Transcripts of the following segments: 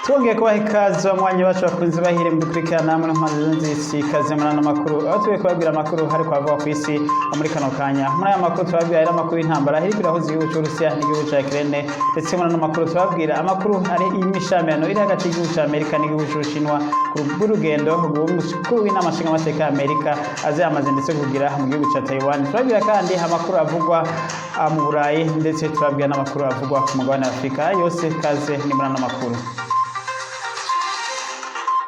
Twongeye kubaha ikaze banywanyi bacu bakunze bahire mu dukurikirana muri mpande z'isi. Ikaze muri ano makuru, aho tugiye kubabwira amakuru hari kwavugwa ku isi muri kano kanya. Muri aya makuru tubabwira rero amakuru y'intambara iriko irahuza igihugu c'Uburusiya n'igihugu ca Ukraine, ndetse muri ano makuru tubabwira amakuru ari imishamirano iri hagati y'igihugu ca Amerika n'igihugu c'Ubushinwa rw'urugendo rw'umukuru w'inama nshingamateka ya Amerika aza yamaze ndetse kugira mu gihugu ca Taiwan. Tubabwira kandi amakuru avugwa mu Burayi, ndetse tubabwira n'amakuru avugwa ku mugabane wa Afurika yose. Kaze ni muri ano makuru.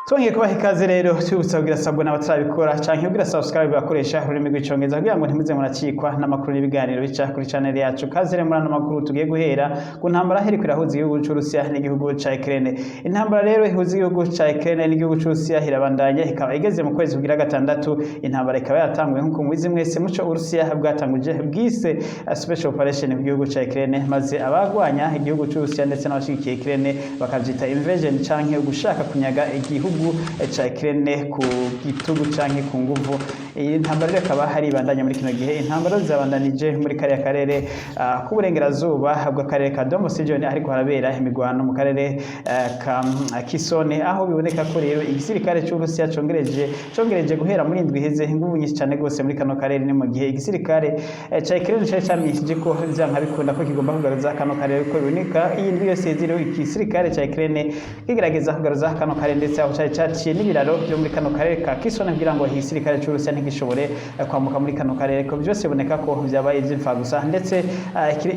Twongeye kubaha ikaze rero, tubibutsa kugira s'abonner n'abatarabikora canke kugira subscribe bakoresha ururimi rw'Icongereza, kugira ngo ntimuze muracikwa n'amakuru n'ibiganiro bica kuri channel yacu. Kaze rero muri ano makuru. Tugiye guhera ku ntambara iriko irahuza igihugu c'Uburusiya n'igihugu ca Ukraine. Intambara rero ihuza igihugu ca Ukraine n'igihugu c'Uburusiya irabandanya, ikaba igeze mu kwezi kugira gatandatu. Intambara ikaba yatanguye, nk'uko mubizi mwese, muco Uburusiya bwatanguje bwise special operation ku gihugu ca Ukraine, maze abagwanya igihugu c'Uburusiya ndetse n'abashigikiye Ukraine bakavyita invasion canke gushaka kunyaga igihugu ca Ukraine ku gitugu canke ku nguvu. Iyi ntambara rero ikaba hari ibandanya muri kino gihe. Intambara zabandanije muri kariya karere k'uburengerazuba bw'akarere ka Donbas region, ariko harabera imigwano mu karere ka Kherson, aho biboneka ko rero igisirikare c'Uburusiya congereje guhera muri indwi iheze inguvu nyinshi cane gose muri kano karere. Ni mu gihe igisirikare ca Ukraine cari camenyesheje ko vyanka bikunda ko kigomba kugaruza kano karere. Ko biboneka iyi ndwi yose iheze rero igisirikare ca Ukraine kigerageza kugaruza kano karere, ndetse aho cari caciye n'ibiraro byo muri kano karere ka Kherson kugira ngo igisirikare c'Uburusiya ntigishobore kwambuka muri kano karere. Ko byose biboneka ko vyabaye ivy'imfagusa, ndetse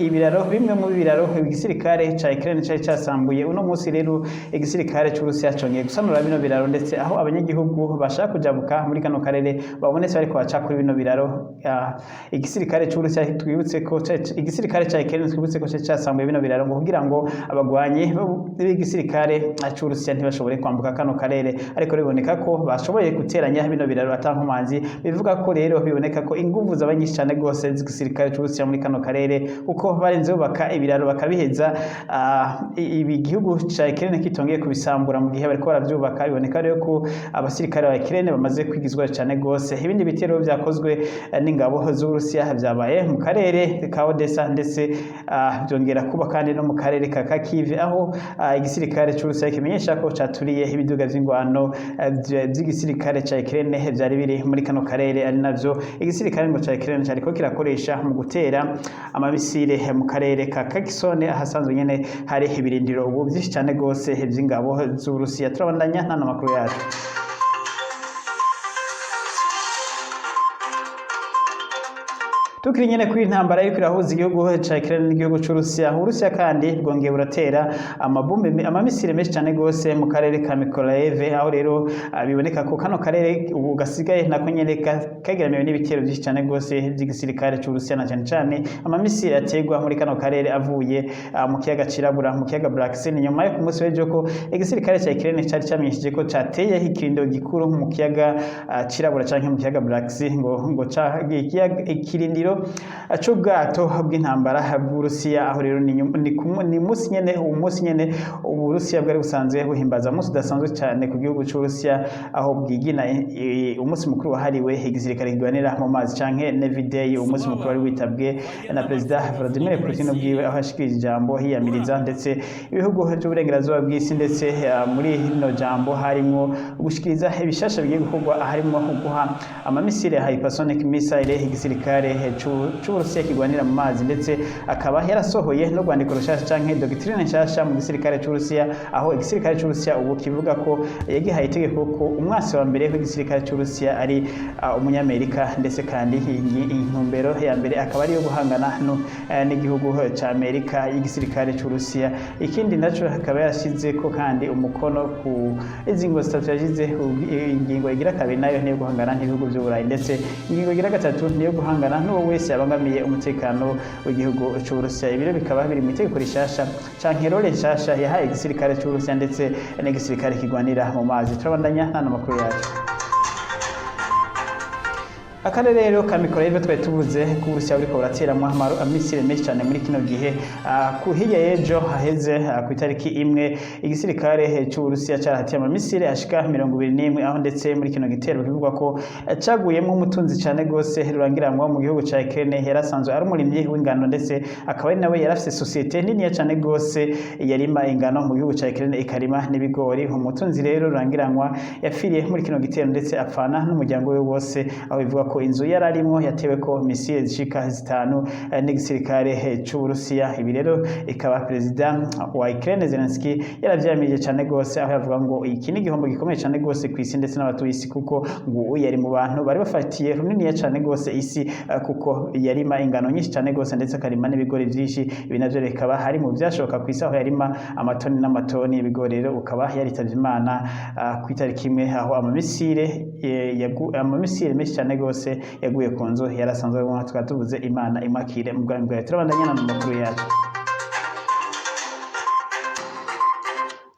ibiraro, bimwe mu biraro igisirikare ca Ukraine cari casambuye, uno munsi rero igisirikare c'Uburusiya congeye gusanura bino biraro, ndetse aho abanyagihugu bashaka kujabuka muri kano karere babonetse bariko baca kuri bino biraro. Igisirikare c'Uburusiya twibutse ko igisirikare ca Ukraine, twibutse ko cari casambuye bino biraro ngo kugira ngo abagwanyi b'igisirikare c'Uburusiya ntibashobore kwambuka kano karere, ariko biboneka ko bashoboye guteranya bino biraro ata nkomanzi. Bivuga ko rero biboneka ko inguvu zaba nyinshi cyane rwose z'igisirikare c'Uburusiya muri kano karere, kuko barenze bubaka ibiraro bakabiheza, ibi gihugu ca Ukraine kitongeye kubisambura mu gihe bariko baravyubaka. Biboneka rero ko abasirikare ba Ukraine bamaze kwigizwa cyane rwose. Ibindi bitero vyakozwe n'ingabo z'Uburusiya vyabaye mu karere ka Odessa, ndetse byongera kuba kandi no mu karere ka Kharkiv, aho igisirikare c'Uburusiya kimenyesha ko caturiye ibiduga vy'ingwano vy'igisirikare ca Ukraine vyari biri muri kano karere, ari navyo igisirikare ngo ca Ukraine cariko kirakoresha mu gutera amamisire mu karere ka Kherson, ahasanzwe nyene hari ibirindiro ubu vyinshi cane gose vy'ingabo z'Uburusiya. Turabandanya n'ano makuru yacu. Tukiri nyene kuri intambara iriko irahuza igihugu ca Ukraine n'igihugu c'Uburusiya, Uburusiya kandi bwongeye buratera amabombe, amamisire menshi cane gose mu karere ka Mykolaiv, aho rero biboneka ko kano karere ubu gasigaye nako nyene kegeramiwe n'ibitero vyinshi cane gose vy'igisirikare c'Uburusiya, na cane cane amamisire aterwa muri kano karere avuye mu kiyaga Cirabura, mu kiyaga Black Sea. Ni nyuma yo ku munsi w'ejo ko igisirikare ca Ukraine cari camenyesheje ko cateye ikirindiro gikuru mu kiyaga Cirabura canke mu kiyaga Black Sea, ngo ca ikirindiro c'ubwato bw'intambara bw'Uburusiya. Aho rero ni munsi nyene, uwo munsi nyene Uburusiya bwari busanzwe buhimbaza umunsi udasanzwe cyane ku gihugu c'Uburusiya, aho bwigina umunsi mukuru wahariwe igisirikare kirwanira mu mazi canke Navy Day. Uwo munsi mukuru wari witabwe na Perezida Vladimir Putin ubwiwe, aho yashikirije ijambo hiyamiriza ndetse ibihugu vy'uburengerazuba bw'isi, ndetse muri rino jambo harimwo gushikiriza ibishasha bigiye gukorwa, harimwo guha amamisire hypersonic missile igisirikare c'Uburusiya kirwanira mu mazi, ndetse akaba yarasohoye no rwandiko rushasha canke doctrine nshasha mu gisirikare c'Uburusiya, aho igisirikare c'Uburusiya ubu kivuga ko yagihaye itegeko ko umwasi wa mbere w'igisirikare c'Uburusiya ari umunyamerika, ndetse kandi intumbero ya mbere akaba ari iyo guhangana n'igihugu ca Amerika y'igisirikare c'Uburusiya. Ikindi naco, akaba yarashize ko kandi umukono ku izi zitatu yashize. Ingingo igira kabiri nayo niyo guhangana n'ibihugu vy'Uburayi, ndetse ingingo igira gatatu niyo guhangana n'uwo wese yabangamiye umutekano w'igihugu c'Uburusiya. Ibiro bikaba biri mu itegeko rishasha canke role nshasha yahaye igisirikare c'Uburusiya ndetse n'igisirikare kigwanira mu mazi. Turabandanya n'ano makuru yacu. Akarere rero ka Mykolaiv twari tuvuze ko Uburusiya buriko burateramwo amamisile menshi cyane muri kino gihe. Ku hirya y'ejo haheze, ku itariki 1, igisirikare c'Uburusiya carahatiye amamisile ashika 21, aho ndetse muri kino gitero bivugwa ko caguyemwo umutunzi cane gose rurangiranwa mu gihugu ca Ukraine, yarasanzwe ari umurimyi w'ingano, ndetse akaba ari nawe yarafise sosiyete niniya cane gose yarima ingano mu gihugu ca Ukraine, ikarima n'ibigori. Umutunzi rero rurangiranwa yapfiriye muri kino gitero, ndetse apfana n'umuryango we wose, aho bivuga ko inzu yararimwo yatewe ko misile zishika 5 n'igisirikare c'Uburusiya. Ibi rero ikaba perezida wa Ukraine Zelensky yaravyamirije cane gose, aho yavuga ngo iki ni igihombo gikomeye cane gose kw'isi ndetse n'abatuye isi, kuko ngo uyu yari mu bantu bari bafatiye runiniya cane gose isi, kuko yarima ingano nyinshi cane gose, ndetse akarima n'ibigori vyinshi. Ibi navyo bikaba hari mu vyashoboka kw'isi, aho yarima amatoni n'amatoni y'ibigori. Rero ukaba yaritavye Imana ku itariki 1, aho amamisile menshi cane gose yaguye ku nzu yarasanzwe arimwo. Tukaba tuvuze Imana imwakire mu bwami bwayo. Turabandanya n'amakuru yacu.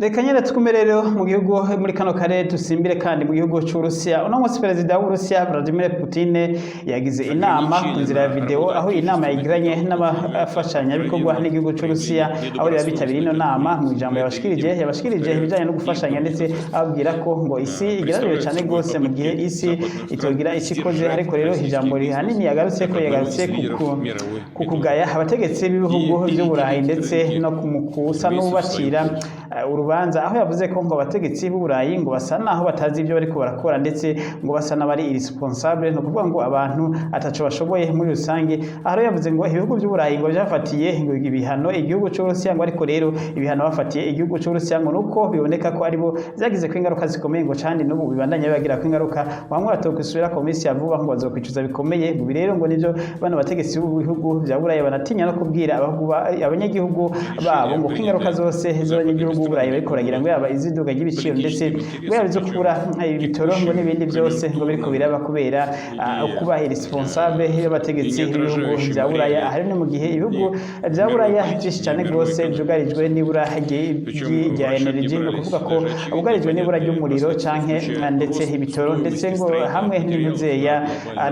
Reka nyene tugume rero mu gihugu, muri kano karere, dusimbire kandi mu gihugu c'Uburusiya. Uno munsi perezida w'Uburusiya Vladimir Putin yagize inama ku nzira ya video, aho iyi nama yagiranye n'abafashanyabikorwa n'igihugu c'Uburusiya, aho rero bitabiriye ino nama. Mu ijambo yabashikirije ibijanye no gufashanya, ndetse ababwira ko ngo isi igeramiwe cane gose mu gihe isi itogira ico ikoze. Ariko rero ijambo rihanini yagarutse ko yagarutse ku kugaya abategetsi b'ibihugu vy'Uburayi, ndetse no mu kusa n'ubacira urubanza, aho yavuze ko ngo abategetsi b'Uburayi ngo basa naho batazi ibyo bariko barakora, ndetse ngo basa n'abari irresponsable, ni ukuvuga ngo abantu ataco bashoboye muri rusange. Aho rero yavuze ngo ibihugu by'Uburayi ngo byafatiye ngo ibihano igihugu c'Uburusiya, ngo ariko rero ibihano bafatiye igihugu c'Uburusiya ngo nuko biboneka ko aribo vyagize ko ingaruka zikomeye, ngo kandi n'ubu bibandanya bibagira ko ingaruka, bamwe batokwisubira ko minsi ya vuba ngo bazokwicuza bikomeye. Ngo ibi rero ngo nivyo bano bategetsi b'ibihugu vya Buraya banatinya no kubwira abanyagihugu babo, ngo ko ingaruka zose z'abanyagihugu b'Uburayi bariko baragira, ngo yaba iziduga ry'ibiciro, ndetse ngo yaba izo kubura ibitoro, ngo n'ibindi byose ngo biriko biraba kubera kuba irresponsable y'abategetsi b'ibihugu vya Buraya. Aha ni mu gihe ibihugu vya Buraya vyinshi cane gose vyugarijwe n'ibura rya energy, ni ukuvuga ko bugarijwe n'ibura ry'umuriro canke ndetse ibitoro, ndetse ngo hamwe n'impuzeya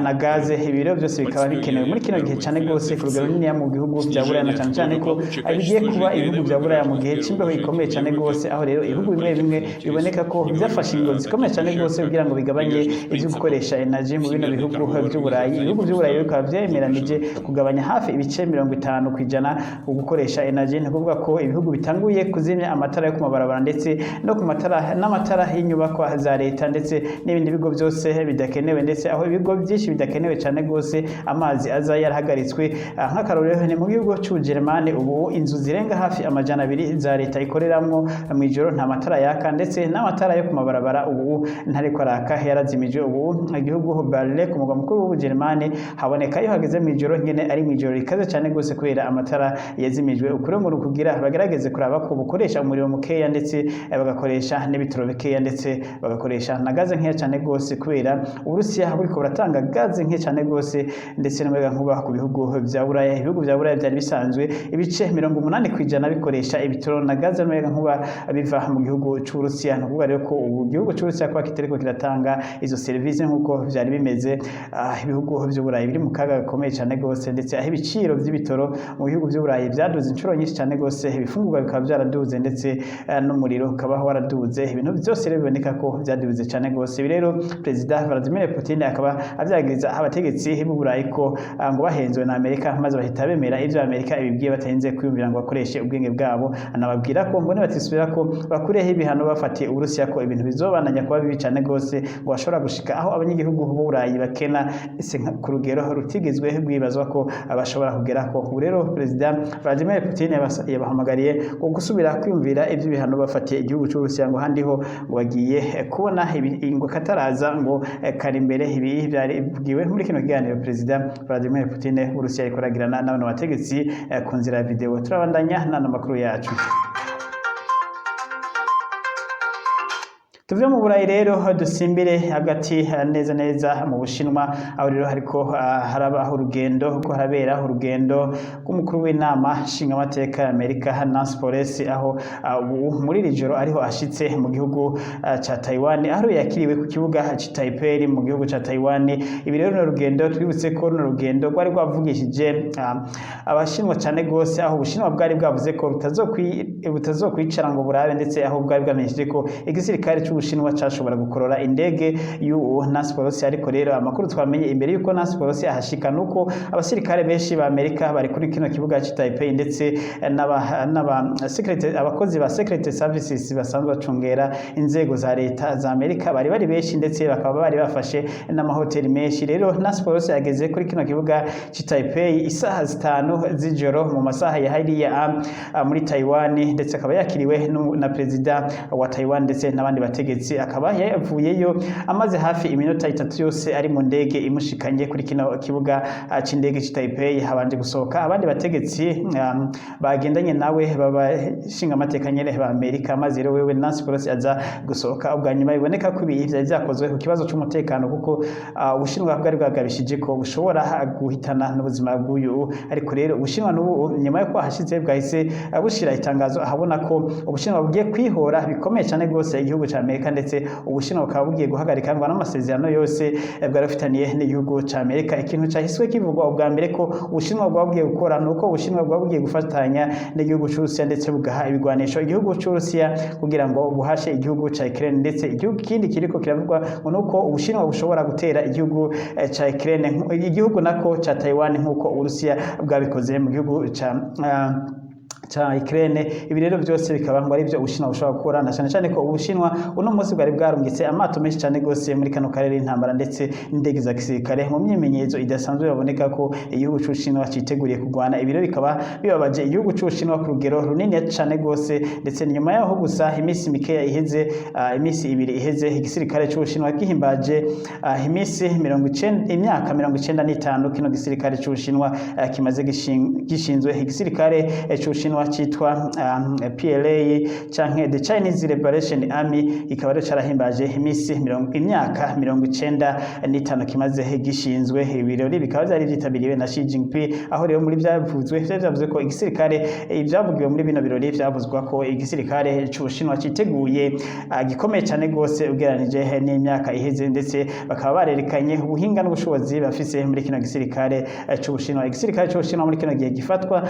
na gaze. Ibiro byose bikaba bikenewe muri kino gihe cane gose ku rugero runiniya mu bihugu vya Buraya, na cane cane ko bigiye kuba ibihugu vya Buraya mu gihe c'imbeho ikomeye cane gose, aho rero ibihugu bimwe bimwe biboneka ko vyafashe ingingo zikomeye cane gose kugira ngo bigabanye ivyo gukoresha energy mu bino bihugu vy'Uburayi. Ibihugu vy'Uburayi bikaba vyemeranije kugabanya hafi ibice 50% mu gukoresha energy, ni ukuvuga ko ibihugu bitanguye kuzimya amatara yo ku mabarabara, ndetse no ku matara n'amatara y'inyubakwa za leta, ndetse n'ibindi bigo byose bidakenewe, ndetse aho ibigo byinshi bidakenewe cyane gose amazi aza yarahagaritswe. Nk'akarorero ni mu gihugu c'Ubujeremani, ubu inzu zirenga hafi 200 za leta ikoreramwo mw'ijoro nta matara yaka, ndetse n'amatara yo ku mabarabara ubu ntariko araka, yarazimijwe. Ubu igihugu Berlin, ku mugwa mukuru w'Ubujeremani, haboneka iyo hageze mw'ijoro nyene ari mw'ijoro rikaze cyane gose kubera amatara yazimijwe. Ukuri ngo kugira bagerageze kuraba ko bukoresha umuriro mukeya, ndetse bagakoresha n'ibitoro bikeya, ndetse bagakoresha na gaze nkeya cyane gose, kubera Uburusiya buriko buratanga gaze nke cyane gose ndetse n'umuyaga nkuba ku bihugu vya Buraya. Ibihugu vya Buraya byari bisanzwe ibice 80% bikoresha ibitoro na gaze n'umuyaga nkuba biva mu gihugu c'Uburusiya. Ni ukuvuga rero ko ubu gihugu c'Uburusiya kuba kitariko kiratanga izo serivisi nk'uko vyari bimeze, ibihugu vy'Uburayi biri mu kaga gakomeye cyane gose, ndetse aho ibiciro vy'ibitoro mu bihugu vy'Uburayi vyaduze inshuro nyinshi cyane gose, ibifungurwa bikaba vyaraduze, ndetse n'umuriro ukaba waraduze. Ibintu byose rero biboneka ko vyaduze cyane gose. Ibi rero Perezida Vladimir Putin akaba avyagiriza abategetsi b'Uburayi ko ngo bahenzwe na Amerika, maze bahita bemera ivyo Amerika ibibwiye batarinze kwiyumvira ngo bakoreshe ubwenge bwabo. Anababwira ko ngo nibatisubira ko bakureho ibihano bafatiye Uburusiya, ko ibintu bizobananya kuba bibi cyane gose, ngo bashobora gushika aho abanyagihugu b'Uburayi bakena ese ku rugero rutigizwe rwibazwa ko bashobora kugerako. Ubu rero Perezida Vladimir Putin yabahamagariye ngo gusubira kwiyumvira ivy'ibihano bafatiye igihugu c'Uburusiya, ngo handiho ngo bagiye kubona ngo kataraza ngo kari imbere. Ibi byari muri kino kiganiro Perezida Vladimir Putin w'Uburusiya ariko aragirana n'abantu bategetsi ku nzira ya video. Turabandanya n'ano makuru yacu. Tuve mu Burayi rero, dusimbire hagati neza neza mu Bushinwa, aho rero hariko harabaho urugendo, ko harabera urugendo rw'umukuru w'inama nshingamateka ya Amerika, Nancy Pelosi, aho ubu muri iri joro ariho ashitse mu gihugu ca Taiwan, aho yakiriwe ku kibuga c'i Taipei mu gihugu ca Taiwan. Ibi rero, runo rugendo, twibutse ko runo rugendo rwari rwavugishije Abashinwa cane gose, aho Ubushinwa bwari bwavuze ko butazokwicara ngo burabe, ndetse aho bwari bwamenyesheje ko igisirikare c'Ubushinwa cashobora gukorora indege y'uwo Nancy Pelosi. Ariko rero amakuru twamenye imbere yuko Nancy Pelosi ahashika nuko abasirikare benshi ba Amerika bari kuri kino kibuga c'i Taipei, ndetse n'aba secret, abakozi ba Secret Services basanzwe bacungera inzego za leta za Amerika bari benshi, ndetse bakaba bari bafashe n'amahoteli menshi. Rero Nancy Pelosi yageze kuri kino kibuga c'i Taipei isaha 5 z'ijoro mu masaha ya hariya muri Taiwan, ndetse akaba yakiriwe na perezida wa Taiwan ndetse n'abandi bategetsi. Akaba yavuyeyo amaze hafi iminota 3 yose ari mu ndege imushikanye kuri kino kibuga c'indege c'i Taipei. Habanje gusohoka abandi bategetsi bagendanye nawe babashinga amateka nyene ba Amerika, maze rero wewe Nancy Pelosi aza gusohoka ubwa nyuma. Biboneka ko ibi vyari vyakozwe ku kibazo c'umutekano, kuko Ubushinwa bwari bwagabishije ko bushobora guhitana n'ubuzima bw'uyu. Ariko rero Ubushinwa n'ubu nyuma yo kwahashize bwahise bushira itangazo ahabona ko Ubushinwa bugiye kwihora bikomeye cyane rwose igihugu ca Amerika, ndetse Ubushinwa bukaba bugiye guhagarika ngo n'amasezerano yose bwari bufitaniye n'igihugu ca Amerika. Ikintu cahiswe kivugwa ubwa mbere ko Ubushinwa bwaba bugiye gukora nuko Ubushinwa bwaba bugiye gufatanya n'igihugu c'Uburusiya, ndetse bugaha ibigwanisho igihugu c'Uburusiya kugira ngo buhashe igihugu ca Ukraine. Ndetse igihugu kindi kiriko kiravugwa ngo nuko Ubushinwa bushobora gutera igihugu ca Ukraine, igihugu nako ca Taiwan, nkuko Uburusiya bwabikoze mu gihugu ca Ukraine. Ibi rero byose bikaba ngo ari byo Ubushinwa bushobora gukora, na cyane cyane ko Ubushinwa uno munsi bwari bwarungitse amato menshi cyane gose muri kano karere y'intambara, ndetse n'indege za gisirikare mu myimenyerezo idasanzwe. Baboneka ko igihugu c'Ubushinwa citeguriye kurwana. Ibi rero bikaba bibabaje igihugu c'Ubushinwa ku rugero runini cyane gose, ndetse nyuma yaho gusa iminsi mikeya iheze, iminsi 2 iheze, igisirikare c'Ubushinwa gihimbaje iminsi 90, imyaka 95 kino gisirikare c'Ubushinwa kimaze gishinzwe. Igisirikare c'Ubushinwa citwa PLA canke the Chinese Liberation Army ikaba rero carahimbaje iminsi mirongo, imyaka 95 kimaze gishinzwe. Ibirori bikaba vyari vyitabiriwe na Xi Jinping, aho rero muri vyavuzwe vyari vyavuze ko igisirikare, ibyavugiwe muri bino birori vyavuzwa ko igisirikare c'Ubushinwa citeguye gikomeye cane gose ugereranije n'imyaka iheze, ndetse bakaba barerekanye ubuhinga n'ubushobozi bafise muri kino gisirikare c'Ubushinwa. Igisirikare c'Ubushinwa muri kino gihe gifatwa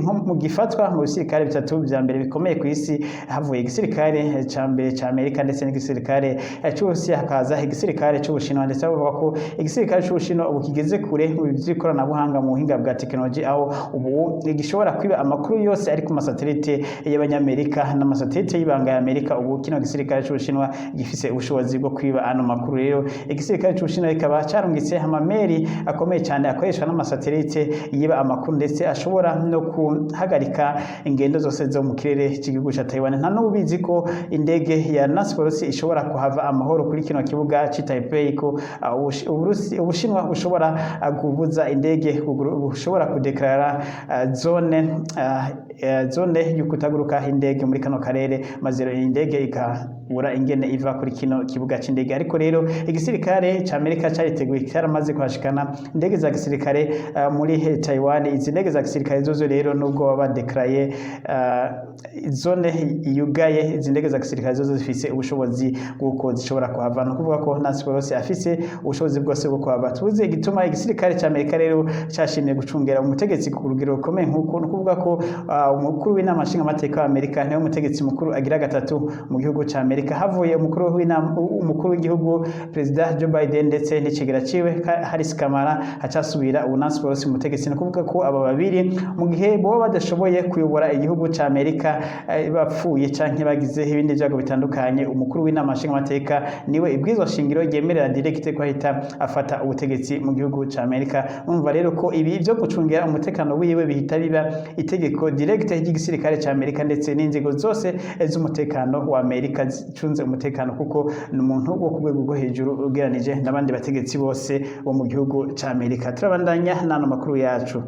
nko mu gifatwa mu bisirikare bitatu vya mbere bikomeye ku isi, havuye igisirikare ca mbere ca Amerika ndetse n'igisirikare c'Uburusiya, hakaza igisirikare c'Ubushinwa. Ndetse bavuga ko igisirikare c'Ubushinwa ubu kigeze kure mu vy'ikoranabuhanga, mu buhinga bwa tekinoloji, aho ubu gishobora kwiba amakuru yose ari ku masatelite y'Abanyamerika n'amasatelite y'ibanga ya Amerika. Ubu kino gisirikare c'Ubushinwa gifise ubushobozi bwo kwiba ano makuru. Rero igisirikare c'Ubushinwa kikaba carungitse amameri akomeye cyane akoreshwa n'amasatelite yiba amakuru, ndetse ashobora no guhagarika ingendo zose zo mu kirere cy'igihugu ca Taiwan. Nta n'ubizi ko indege ya Nancy Pelosi ishobora kuhava amahoro kuri kino kibuga c'i Taipei, ko Ubushinwa bushobora kubuza indege bushobora kudeklarara zone y'ukutaguruka indege muri kano karere, maze rero indege ikabura ingene iva kuri kino kibuga c'indege. Ariko rero igisirikare ca Amerika cariteguye, cyaramaze kuhashikana indege za gisirikare muri Taiwan. Izi ndege za gisirikare zozo rero, nubwo baba badekaraye zone yugaye, izi ndege za gisirikare zozo zifise ubushobozi bw'uko zishobora kuhava. Ni ukuvuga ko Nancy Pelosi afise ubushobozi bwose bwo kuhava. Tubuze igituma igisirikare ca Amerika rero cashimye gucungera umutegetsi ku rugero rukomeye nk'uko. Ni ukuvuga ko umukuru w'inama nshingamateka wa Amerika niwe mutegetsi mukuru agira gatatu mu gihugu ca Amerika, havuye umukuru w'inama, umukuru w'igihugu Perezida Joe Biden, ndetse n'icegera ciwe Harris Kamala, hacasubira ubu Nancy Pelosi umutegetsi. Ni ukuvuga ko aba babiri, mu gihe boba badashoboye kuyobora igihugu ca Amerika, bapfuye canke bagize ibindi vyago bitandukanye, umukuru w'inama nshingamateka niwe ibwirizwa shingiro ryemerera direct ko ahita afata ubutegetsi mu gihugu ca Amerika. Umva rero ko ibi vyo gucungira umutekano wiwe bihita biba itegeko direct ry'igisirikare ca Amerika, ndetse n'inzego zose z'umutekano wa Amerika zicunze umutekano, kuko ni umuntu wo ku rwego rwo hejuru ugereranije n'abandi bategetsi bose bo mu gihugu ca Amerika. Turabandanya n'ano makuru yacu.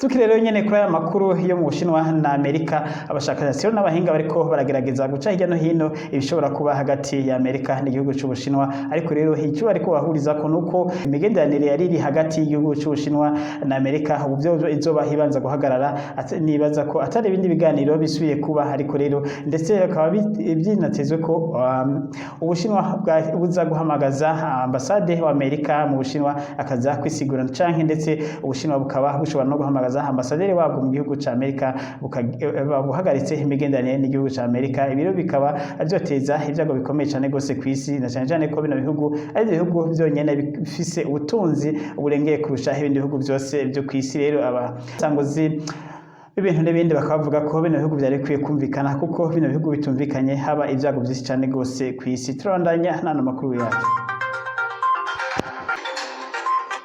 Tukiri rero nyene kuri aya makuru yo mu Bushinwa na Amerika, abashakashatsi rero n'abahinga bariko baragerageza guca hirya no hino ibishobora kuba hagati ya Amerika n'igihugu c'Ubushinwa. Ariko rero icyo bariko bahurizako nuko imigenderanire yari iri hagati y'igihugu c'Ubushinwa na Amerika ubu vyo izoba ibanza guhagarara, nibaza ko atari ibindi biganiro bisubiye kuba. Ariko rero ndetse bakaba vyinatezwe ko Ubushinwa buza guhamagaza ambasade wa Amerika mu Bushinwa akaza kwisigura, canke ndetse Ubushinwa bukaba bushobora no guhamagaza ambasaderi wabwo mu gihugu ca Amerika, buhagaritse imigenderanire n'igihugu ca Amerika. Ibiro bikaba vyoteza ibyago bikomeye cane gose kw'isi, na cane cane ko bino bihugu ari ibihugu vyonyene bifise ubutunzi burengeye kurusha ibindi bihugu vyose vyo kw'isi. Rero abasanguzi ibintu n'ibindi bakaba bavuga ko bino bihugu vyari bikwiye kumvikana, kuko bino bihugu bitumvikanye haba ibyago vyinshi cane gose kw'isi. Turabandanya n'ano makuru yacu.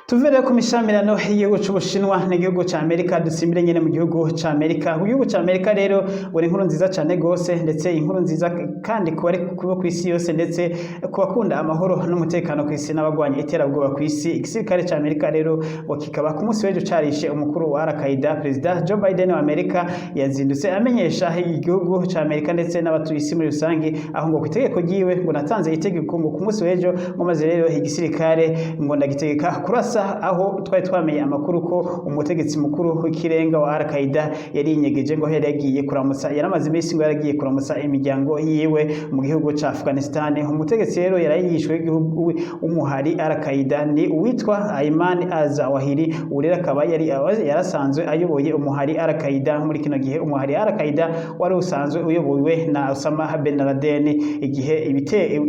Tuve ku mishamirano y'igihugu c'Ubushinwa n'igihugu ca Amerika, dusimbire nyene mu gihugu ca Amerika. Mu gihugu ca Amerika rero ngo ni inkuru nziza cane gose, ndetse inkuru nziza kandi ku bari kuba kw'isi yose, ndetse ku bakunda amahoro n'umutekano kw'isi n'abagwanya iterabwoba kw'isi. Igisirikare ca Amerika rero ngo kikaba ku munsi w'ejo carishe umukuru wa Al-Qaeda. Perezida Joe Biden wa Amerika yazindutse amenyesha igihugu ca Amerika ndetse n'abatuye isi muri rusange, aho ngo ku itegeko ryiwe ngo natanze itegeko ngo ku munsi w'ejo ngo maze rero igisirikare ngo ndagitegeka kurasa aho twari twamenye amakuru ko umutegetsi mukuru w'ikirenga wa Al-Qaeda yari yinyegeje, ngo yari yagiye kuramutsa, yaramaze iminsi ngo yaragiye kuramutsa imiryango yiwe mu gihugu ca Afghanistan. Umutegetsi rero yarayishwe w'igihugu w'umuhari Al-Qaeda ni uwitwa Ayman Az-Zawahiri. Ubu rero akaba yari yarasanzwe ayoboye umuhari Al-Qaeda muri kino gihe. Umuhari Al-Qaeda wari usanzwe uyobowe na Osama bin Laden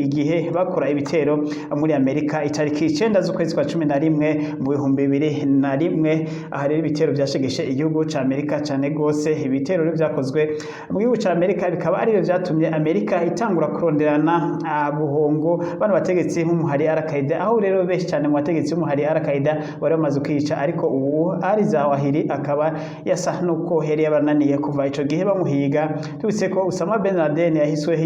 igihe bakora ibitero muri Amerika itariki 9 z'ukwezi kwa 11 mu 2001. Aha rero ibitero byashegeshe igihugu ca Amerika cane gose. Ibitero rero vyakozwe mu gihugu ca Amerika bikaba aribyo vyatumye Amerika itangura kuronderana buhongo bano bategetsi nk'umuhari Al-Qaeda, aho rero benshi cane mu bategetsi b'umuhari Al-Qaeda bari bamaze kwica. Ariko ubu Ali Zawahiri akaba yasa nuko yari yabananiye kuva ico gihe bamuhiga. Tubitse ko Osama bin Laden yahiswe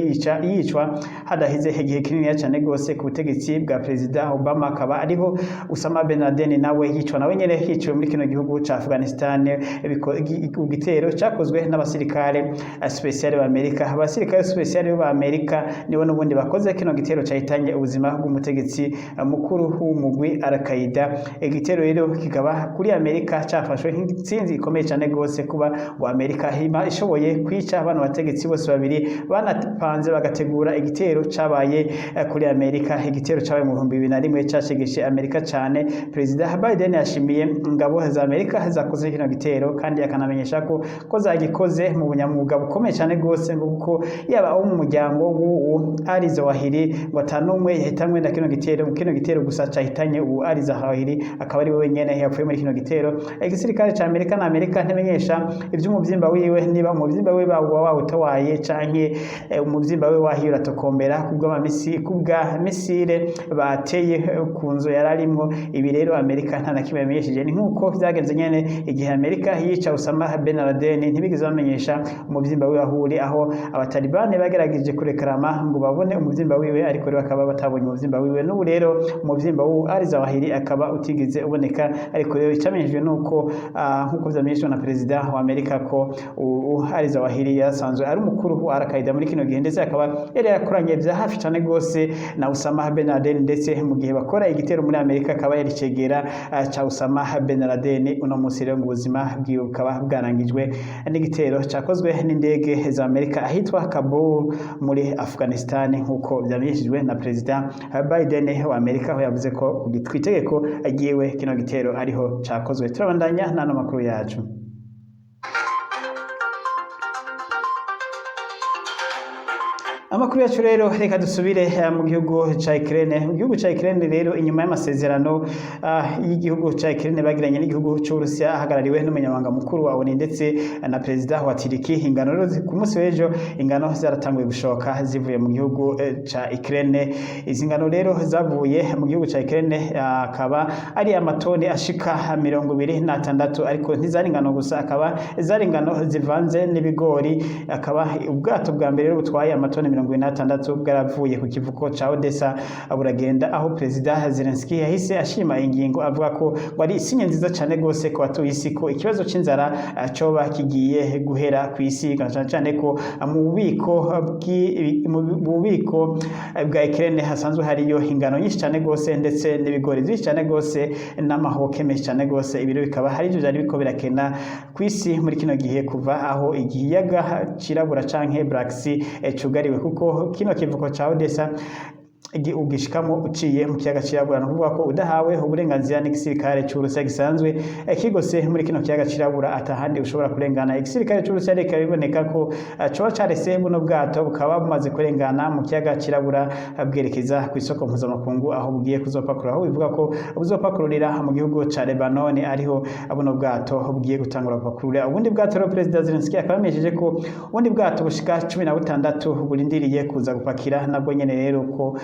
yicwa hadahize igihe kinini cane gose ku butegetsi bwa Perezida Obama, akaba ariho Osama bin Laden nawe yicwa, nawe nyene yiciwe muri kino gihugu ca Afghanistan, igitero cakozwe n'abasirikare special ba Amerika. Abasirikare special ba Amerika nibo n'ubundi bakoze kino gitero cahitanye ubuzima bw'umutegetsi mukuru w'umugwi Al-Qaeda. Igitero rero kikaba kuri Amerika cafashwe nk'intsinzi ikomeye cane gose, kuba ngo Amerika hima ishoboye kwica bano bategetsi bose babiri banapanze bagategura igitero cabaye kuri Amerika. Igitero cabaye mu 2001 cashegeshe Amerika cane. Perezida Biden yashimiye ingabo za Amerika zakoze kino gitero, kandi akanamenyesha ko zagikoze mu bunyamwuga bukomeye cane gose, ngo kuko yaba abo mu muryango w'uwo Ali Zawahiri ngo atanumwe yahitanywe na kino gitero. Kino gitero gusa cahitanye uwo Ali Zawahiri, akaba ari we wenyene yapfuye muri kino gitero. Igisirikare ca Amerika na Amerika ntimenyesha ivy'umuvyimba wiwe, niba umuvyimba wiwe bawuba wawutawaye canke umuvyimba wiwe wahiye uratokombera kubwa misile bateye ku nzu yararimwo. Ibi rero Amerika nta na kimwe yamenyesheje. Ni nkuko vyagenze nyene igihe Amerika yica Osama bin Laden, ntibigeze bamenyesha umuvyimba wiwe aho uri, aho abatalibani bagerageje kurekarama ngo babone umuvyimba wiwe, ariko rero bakaba batabonye umuvyimba wiwe. N'ubu rero umuvyimba w'uwo Ali Zawahiri akaba utigeze uboneka. Ariko rero icamenyeshejwe nuko nkuko vyamenyeshejwe na perezida wa Amerika ko Ali Zawahiri yasanzwe ari umukuru wa Al-Qaeda muri kino gihe, ndetse akaba yari yakoranye vya hafi cane gose na Osama bin Laden, ndetse mu gihe bakora igitero muri Amerika akaba yari cegera ca Osama bin Laden. Uno munsi rero ngo ubuzima bwiwe bukaba bwarangijwe n'igitero cakozwe n'indege za Amerika ahitwa Kabul muri Afghanistan, nkuko vyamenyeshejwe na perezida Biden wa Amerika, aho yavuze ko kw'itegeko ryiwe kino gitero ariho cakozwe. Turabandanya n'ano makuru yacu. Amakuru yacu rero reka dusubire mu gihugu ca Ukraine. Mu gihugu ca Ukraine rero, inyuma y'amasezerano y'igihugu ca Ukraine bagiranye n'igihugu c'Uburusiya ahagarariwe n'umunyamabanga mukuru wa ONU ndetse na perezida wa Turiki, ingano rero ku munsi w'ejo ingano zaratanguye gushoka zivuye mu gihugu ca Ukraine. Izi ngano rero zavuye mu gihugu ca Ukraine akaba ari amatoni ashika 26, ariko ntizari ingano gusa, akaba zari ingano zivanze n'ibigori. Akaba ubwato bwa mbere rero butwaye amatoni 26 bwaravuye ku kivuko ca Odessa buragenda, aho Perezida Zelensky yahise ashima ingingo, avuga ko wari isinye nziza cane gose ku batuye isi, ko ikibazo c'inzara coba kigiye guhera ku isi, cane cane ko mu bubiko bwa Ukraine hasanzwe hariyo ingano nyinshi cane gose, ndetse n'ibigori vyinshi cane gose, n'amahoke menshi cane gose. Ibiro bikaba hari ivyo vyari biriko birakena kw'isi muri kino gihe, kuva aho igiyaga cirabura canke Black Sea cugariwe, kuko kino kivuko ca Odessa ugishikamo uciye mu kiyaga cirabura. No kuvuga ko udahawe uburenganzira n'igisirikare c'Uburusiya gisanzwe kigose muri kino kiyaga cirabura, atahandi ushobora kurengana. Igisirikare c'Uburusiya reka biboneka ko coba carese buno bwato bukaba bumaze kurengana mu kiyaga cirabura, bwerekeza ku isoko mpuzamakungu aho bugiye kuzopakurura, aho bivuga ko buzopakururira mu gihugu ca Lebanon, ariho buno bwato bugiye gutangura gupakurura ubundi bwato. Rero Perezida Zelensky akaba yamenyesheje ko ubundi bwato bushika 16 burindiriye kuza gupakira nabwo nyene, rero ko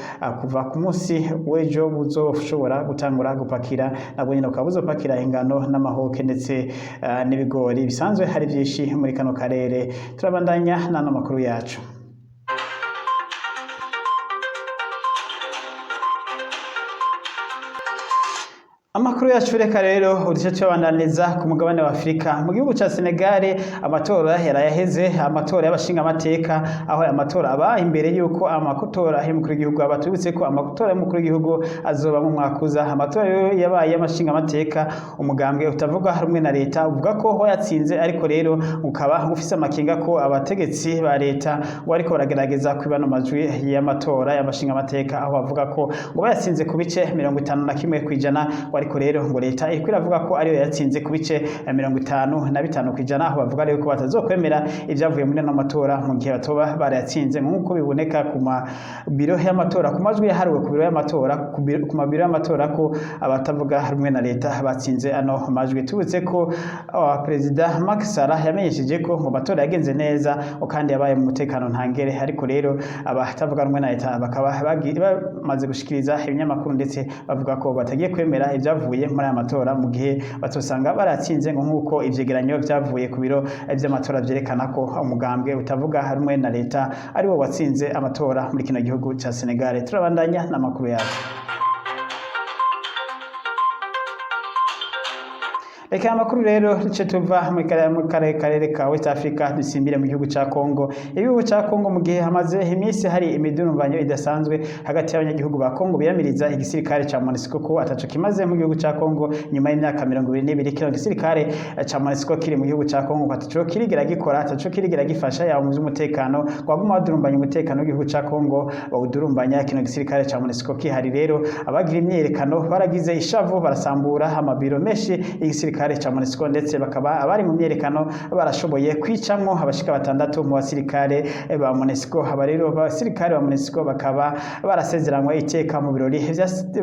kuva ku munsi w'ejo buzoshobora gutangura gupakira, nabwo nyene bukaba buzopakira ingano n'amahoke, ndetse n'ibigori bisanzwe hari vyinshi muri kano karere. Turabandanya n'ano makuru yacu. Amakuru yacu reka rero uduce tuyabandaniza ku mugabane wa Afurika. Mu gihugu ca Senegal amatora yarayaheze, amatora y'abashingamateka, aho amatora aba imbere yuko amatora y'umukuru w'igihugu aba. Tubibutse ko amatora y'umukuru w'igihugu azoba mu mwaka uza. Amatora rero yabaye y'abashingamateka, umugambwe utavuga rumwe na leta uvuga ko wayatsinze, ariko rero ukaba ufise amakenga ko abategetsi ba leta ngo bariko baragerageza kwibana amajwi y'amatora y'abashingamateka, aho bavuga ko ngo bayatsinze ku bice 51%, ariko rero ngo leta iriko iravuga ko ariyo yatsinze ku bice 55%, aho bavuga rero ko batazokwemera ivyavuye muri ano matora mu gihe batoba barayatsinze, nk'uko biboneka ku mabiro y'amatora, ku majwi yahariwe ku biro y'amatora, ku mabiro y'amatora, ko abatavuga rumwe na leta batsinze ano majwi. Tubutse ko Perezida Macky Sall yamenyesheje ko mu matora yagenze neza kandi yabaye mu mutekano ntangere, ariko rero abatavuga rumwe na leta bakaba bamaze gushikiriza ibinyamakuru, ndetse bavuga ko batagiye kwemera ivyavuye muri aya matora mu gihe batosanga baratsinze, ngo nk'uko ivyegeranyo vyavuye ku biro vy'amatora vyerekana ko umugambwe utavuga rumwe na leta ari wo watsinze amatora muri kino gihugu ca Senegal. Turabandanya n'amakuru yacu. Reka amakuru rero duce tuva mu karere ka West Africa, dusimbire mu gihugu ca Congo. Igihugu ca Congo, mu gihe hamaze iminsi hari imidurumbanyo idasanzwe hagati y'abanyagihugu ba Congo biyamiriza igisirikare ca MONUSCO ko ataco kimaze mu gihugu ca Congo nyuma y'imyaka 22 kino gisirikare ca MONUSCO kiri mu gihugu ca Congo, ataco kirigera gikora, ataco kirigera gifasha yaba mu vy'umutekano, waguma badurumbanya umutekano w'igihugu ca Congo, bawudurumbanya kino gisirikare ca MONUSCO kihari. Rero abagira imyiyerekano baragize ishavu, barasambura amabiro menshi y'igisirikare ca MONUSCO, ndetse bakaba abari mu myerekano barashoboye kwicamwo abashika 6 mu basirikare ba MONUSCO. Aba rero abasirikare ba MONUSCO bakaba barasezeranywe iteka mu birori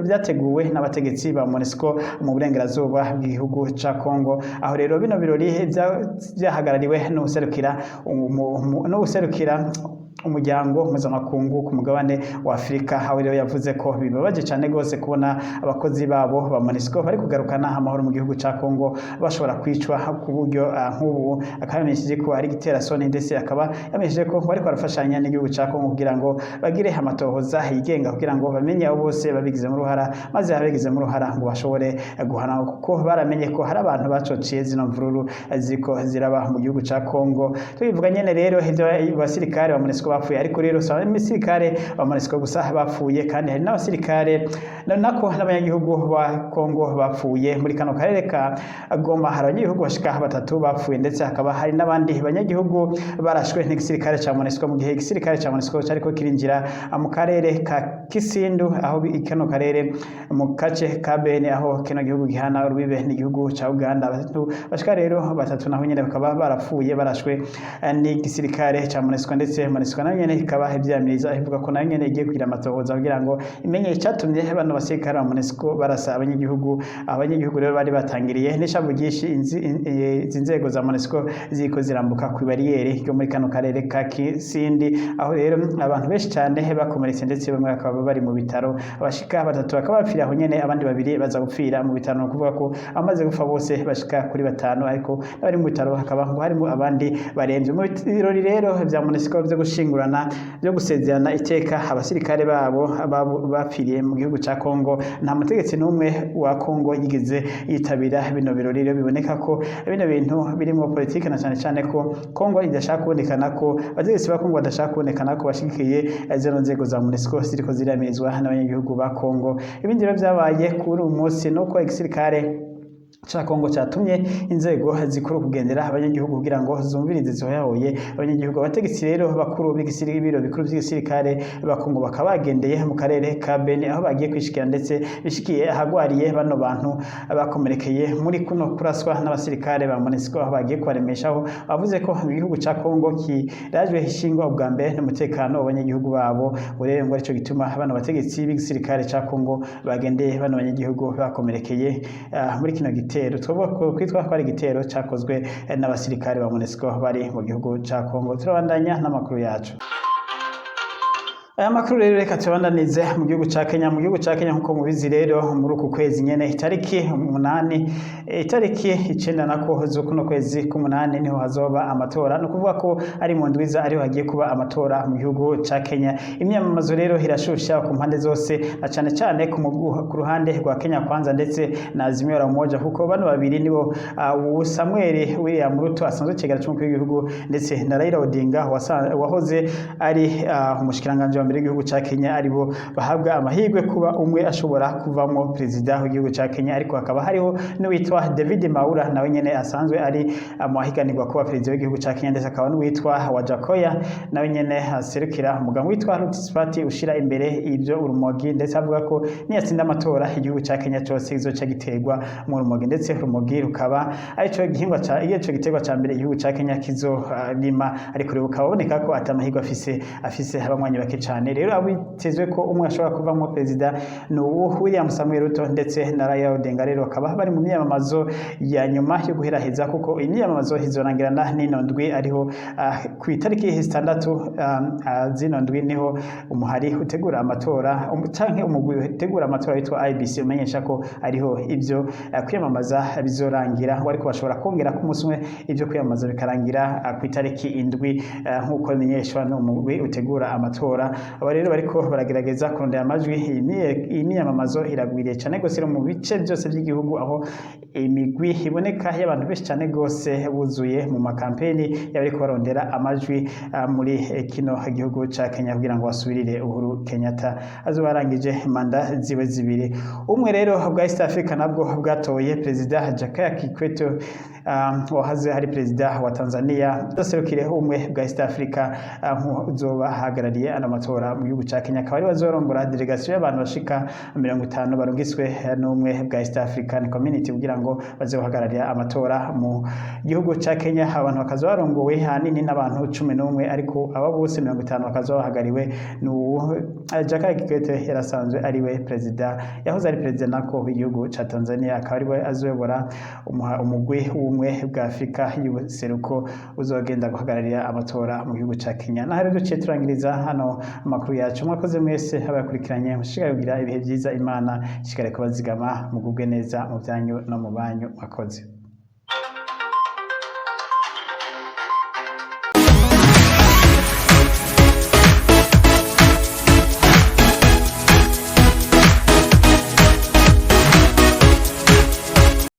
vyateguwe n'abategetsi ba MONUSCO mu burengerazuba bw'igihugu ca Congo, aho rero bino birori vyahagarariwe n'uwuserukira umuryango mpuzamakungu ku mugabane wa Afurika, aho rero yavuze ko bibabaje cyane gose kubona abakozi babo ba MONUSCO bari kugarukana amahoro mu gihugu ca Congo bashobora kwicwa ku buryo nk'ubu. Akaba yamenyesheje ko ari igiterasoni, ndetse akaba yamenyesheje ko bariko barafashanya n'igihugu ca Congo kugira ngo bagire amatohoza yigenga, kugira ngo bamenye abo bose babigizemo uruhara, maze ababigizemo uruhara ngo bashobore guhanwa, kuko baramenye ko hari abantu bacociye zino mvururu ziriko ziraba mu gihugu ca Congo. Tubivuga nyene rero ivyo basirikare ba MONUSCO bapfuye, ariko rero si abasirikare ba MONUSCO gusa bapfuye, kandi hari n'abasirikare nako n'abanyagihugu ba Congo bapfuye. Muri kano karere ka Goma hari abanyagihugu bashika 3 bapfuye, ndetse hakaba hari n'abandi banyagihugu barashwe n'igisirikare ca MONUSCO mu gihe igisirikare ca MONUSCO cariko kirinjira mu karere ka Kisindu, aho kano karere mu gace ka Beni, aho kino gihugu gihana urubibe n'igihugu ca Uganda. Abantu bashika rero 3 naho nyene bakaba barapfuye barashwe n'igisirikare ca MONUSCO, ndetse MONUSCO nayo nyene ikaba ivyamiriza, ivuga ko nayo nyene igiye kugira amatohoza kugira ngo imenye icatumye bano basirikare ba MONUSCO barasa abanyagihugu. Abanyagihugu rero bari batangiriye n'ishavu ryinshi izi nzego za MONUSCO ziriko zirambuka ku bariyeri ryo muri kano karere ka Kisindi, aho rero abantu benshi cyane bakomeretse, ndetse bamwe bakaba bari mu bitaro. Abashika batatu bakaba bapfira aho nyene, abandi babiri baza gupfira mu bitaro. Ni ukuvuga ko abamaze gupfa bose bashika kuri batanu, ariko n'abari mu bitaro hakaba ngo harimo abandi baremvye. Mu birori rero vya MONUSCO vyo gushingurana, vyo gusezerana iteka abasirikare babo bapfiriye mu gihugu ca Kongo, nta mutegetsi n'umwe wa Kongo yigeze yitabira bino birori. Rero biboneka ko bino bintu birimo politike, na cyane cyane ko Kongo idashaka kubonekana ko abategetsi ba Kongo badashaka kubonekana ko bashigikiye zino nzego za MONUSCO ziriko ziramirizwa n'abanyagihugu ba Kongo. Ibindi rero vyabaye kuri uyu munsi nuko igisirikare ca Kongo catumye inzego zikuru kugendera abanyagihugu kugira ngo zumvirize zihoyahoye abanyagihugu. Abategetsi rero bakuru b'ibiro bikuru vy'igisirikare ba Kongo bakaba bagendeye mu karere ka Beni, aho bagiye kwishikira ndetse bishikiye ahagwariye bano bantu bakomerekeye muri kuno kuraswa n'abasirikare ba MONUSCO, aho bagiye kubaremeshaho. Bavuze ko igihugu ca Kongo kirajwe ishingwa ubwa mbere n'umutekano w'abanyagihugu babo. Rero ngo arico gituma bano bategetsi b'igisirikare ca Kongo bagendeye bano banyagihugu bakomerekeye muri kino gitero. Twovuga ko kwitwa ko ari igitero cakozwe n'abasirikare ba MONUSCO bari mu gihugu ca Kongo. Turabandanya n'amakuru yacu. Aya makuru rero reka tubandanize mu gihugu ca Kenya. Mu gihugu ca Kenya, nkuko mubizi rero, muri uku kwezi nyene, itariki 8, itariki 9 nako z'ukuno kwezi k'umunani, niho hazoba amatora. Ni ukuvuga ko ari mu ndwiza ariho hagiye kuba amatora mu gihugu ca Kenya. Imyamamazo rero irashusha ku mpande zose, na cane cane ku ruhande rwa Kenya Kwanza ndetse na Azimio la Umoja, kuko bano babiri nibo Samuel William Ruto asanzwe icegera c'umukuru w'igihugu, ndetse na Raila Odinga wahoze ari umushikiranganji wa mbere w'igihugu ca Kenya, aribo bahabwa amahirwe kuba umwe ashobora kuvamwo perezida w'igihugu ca Kenya. Ariko hakaba hariho n'uwitwa David Mwaura, nawe nyene asanzwe ari mu bahiganirwa kuba perezida w'igihugu ca Kenya, ndetse akaba n'uwitwa Wajackoyah, nawe nyene aserukira umugambwe witwa Roots Party ushira imbere ivyo urumogi, ndetse avuga ko niyatsinda amatora igihugu ca Kenya cose kizoca giterwa mu rumogi, ndetse urumogi rukaba arico gihingwa ca ico giterwa ca mbere igihugu ca Kenya kizorima. Ariko rero bukaba buboneka ko atamahirwe afise abanywanyi bake cane. Rero abitezwe ko umwe ashobora kuvamwo perezida ni uwu William Samuel Ruto ndetse na Raila Odinga. Rero bakaba bari mu myiyamamazo ya nyuma yo guheraheza, kuko imyiyamamazo izorangirana n'ino ndwi, ariho ku itariki 6 zino ndwi niho umuhari utegura amatora canke umugwi utegura amatora witwa IEBC umenyesha ko ariho ivyo kwiyamamaza bizorangira, ngo ariko bashobora kongera ku munsi umwe ivyo kwiyamamaza bikarangira ku itariki 7, nk'uko bimenyeshwa n'umugwi utegura amatora. Aba rero bariko baragerageza kurondera amajwi. Iyi myiyamamazo iragwiriye cane gose mu bice byose by'igihugu, aho imigwi iboneka y'abantu benshi cane gose buzuye mu makampeni y'abariko barondera amajwi muri kino gihugu ca Kenya kugira ngo basubirire Uhuru Kenyatta azoba arangije manda ziwe zibiri. Umwe rero bwa East Africa nabwo bwatoye perezida Jakaya Kikwete, wahoze ari perezida wa Tanzania, aserukire umwe bwa East Africa nk'uzoba ahagarariye ano matora mu gihugu ca Kenya, akaba ari bazorongora délégation y'abantu bashika 50 barungiswe n'umwe bwa East African Community kugira ngo baze guhagararira amatora mu gihugu ca Kenya. Abantu bakaza barongowe hanini n'abantu 11, ariko aba bose 50 bakaza bahagariwe n'uwo Jakaya Kikwete yarasanzwe ari we perezida, yahoze ari perezida nako w'igihugu ca Tanzania, akaba ari we azoyobora umugwi w'ubumwe bwa Afrika y'ubuseruko uzogenda guhagararira amatora mu gihugu ca Kenya. Naho rero duciye turangiriza hano amakuru yacu. Mwakoze mwese abakurikiranye, mushishikare kugira ibihe vyiza, Imana ishishikare kubazigama, mugubwe neza mu vyanyu no mu banyu. Mwakoze.